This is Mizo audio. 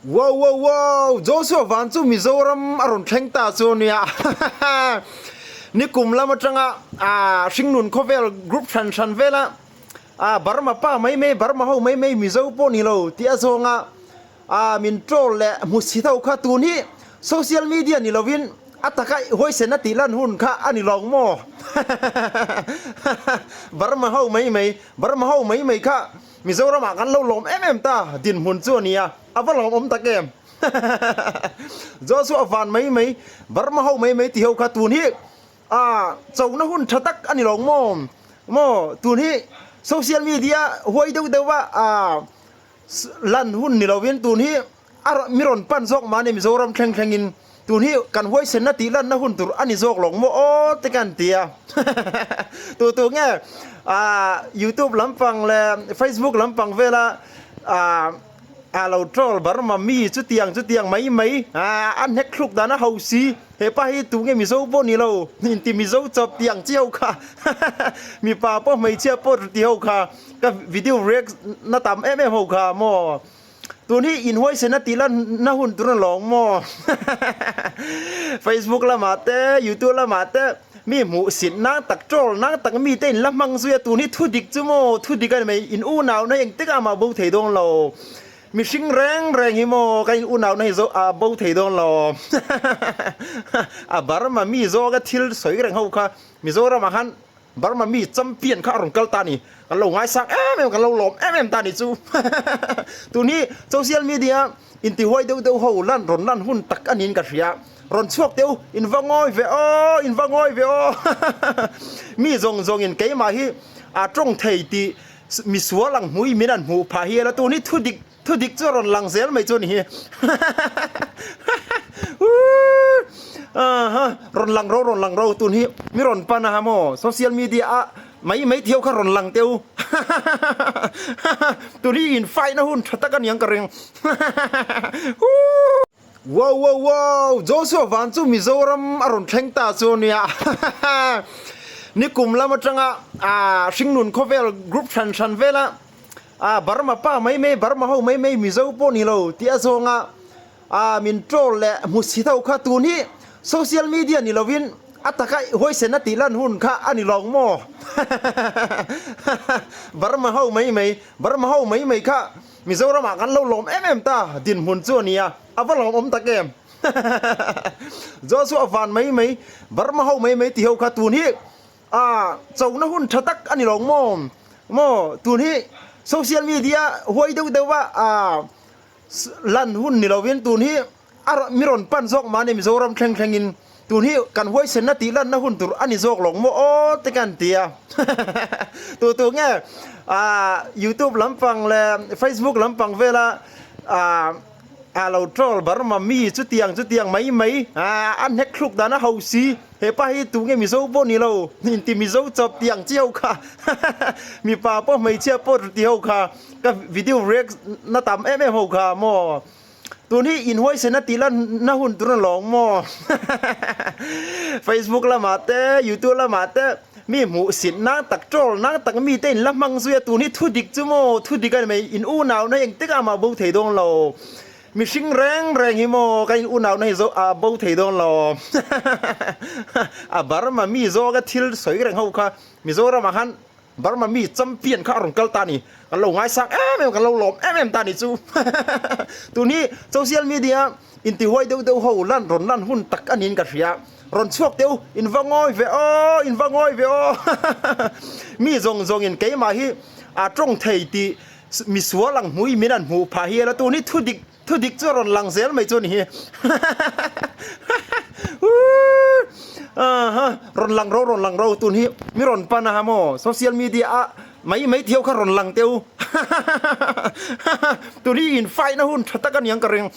Wow wow wow Joshua van chu Mizoram a rawn thleng ta chu ania nikum lam atanga ah hringnun khawvel group hran hran vela ah Burma pa mai mai Burma ho mai mai Mizo pawh ni lo tih a zawnga ah min troll leh hmusit ho kha tun hi social media ni lovin a taka huaisen a tih lan hun kha a ni lawng maw Burma ho mai mai Burma ho mai mai kha Mizoram ah kan lo lawm em em ta dinhmun chu a nia, a va lawmawm tak em. Joshua van mai mai, Burma ho mai mai ti ho kha tun hi ah chona hun tha tak a ni lo maw? Maw tun hi social media huai deuh deuh a ah lan hun ni lovin tun hi A mi rawn pan zawk mahni Mizoram thleng thlengin tun hi kan huaisenna tih lanna hun tur a ni zawk lo maw aw te kan ti a. Tu tu nge ah youtube lampang leh facebook lampang vela ah a lo troll Burma mi chutiang chutiang mai mai ah a hnek thluk dan a ho si hepa hi tu nge Mizo pawh ni lo inti Mizo chawp tih ang chi ho kha mipa pawh hmeichhia pawh ti ho kha ka video react na tam em em ho kha maw. Tun hi inhuaisen a tih lanna hun tur a lawng maw? Facebook lamah te, YouTube lamah te mi hmuhsit nang tak, troll nang tak mi te in la hmang zui a, tun hi thu dik chu maw? Thu dik a ni mai, in unauna hi engtikah mah bo thei dawn lo. Mihring reng reng hi maw ka in unauna hi a bo thei dawn lo. A Burma mi zawka thil sawi reng ho kha Mizoramah khan Burma mi champion kha a rawn kal ta a ni. Kan lo ngaisang em em, kan lo lawm em em ta a ni chu. Tun hi social media intihuai deuh deuh ho lan rawn lan hun tak a niin ka hria. Rawn chhuak teh u, in va ngawi ve aw, in va ngawi ve aw. Mi zawng zawngin keimah hi a tawng thei tih misual ang hmui min an hmuh phah hial a, tun hi thu dik Thu dik chu a rawn lang zel mai chu a ni hi. Aha, rawn lang ro, rawn lang ro tun hi mi rawn pan a ha maw? Social media a mai mai thiau kha rawn lang teh u. Tun hi in fight na hun tha tak a niang ka ring. Wow wow wow, Joshua van chu Mizoram a rawn thleng ta chu a nia. Nikum lam atanga hringnun khawvel group hran hran vela Ah Burma pa mai mai Burma ho mai mai Mizo pawh ni lo tih a zawnga ah min troll leh hmusit ho kha tun hi social media ni lovin a taka huaisen a tih lan hun kha a ni lawng maw? Burma ho mai mai Burma ho mai mai kha Mizoram ah kan lo lawm em em ta dinhmun chu a nia a va lawmawm tak em? Joshua van mai mai Burma ho mai mai tih ho kha tun hi Ah, chona hun tha tak a ni lo maw? Maw, tun hi social media huai deuh deuh a ah lan hun ni lovin tun hi a mi rawn pan zawk mahni Mizoram thleng thlengin tun hi kan huaisenna tih lanna hun tur a ni zawk lo maw aw te kan ti a. Tu tu nge ah youtube lampang leh facebook lampang vela ah A lo troll Burma mi chutiang chutiang mai mai a hnek thluk dan a ho si hepa hi tu nge Mizo pawh ni lo inti Mizo chawp tih ang chi ho kha mipa pawh hmeichhia pawh ti ho kha ka video react na tam em em ho kha maw tun hi inhuaisen a tih lan na hun tur a lawng maw Facebook lamah te youtube lamah te Mi hmuhsit nang tak troll nang tak mi te in la hmang zui a tun hi thu dik chu maw thu dik a ni mai in unau na hi engtik ah mah bo thei dawn lo mihring reng reng hi maw ka in unau na hi zo ah bo thei dawn lo a Burma mi zawk a thil sawi reng ho kha Mizoram ah khan Burma mi champion kha a rawn kal ta a ni kan lo ngaisang em em kan lo lawm em em ta a ni chu tun hi social media Intihuai deuh deuh ho lan rawn lan hun tak a niin ka hria. Rawn chhuak teh u, in va ngawi ve aw, in va ngawi ve aw. Mi zawng zawngin keimah hi a tawng thei tih misual ang hmui min an hmuh phah hial a, tun hi thu dik thu dik chu a rawn lang zel mai chu a ni hi. Aha, rawn lang ro, rawn lang ro, tun hi mi rawn pan a ha maw, social media a Mai mai thiau kha rawn lang teh u. Tuni in fight na hun tha tak a niang ka ring.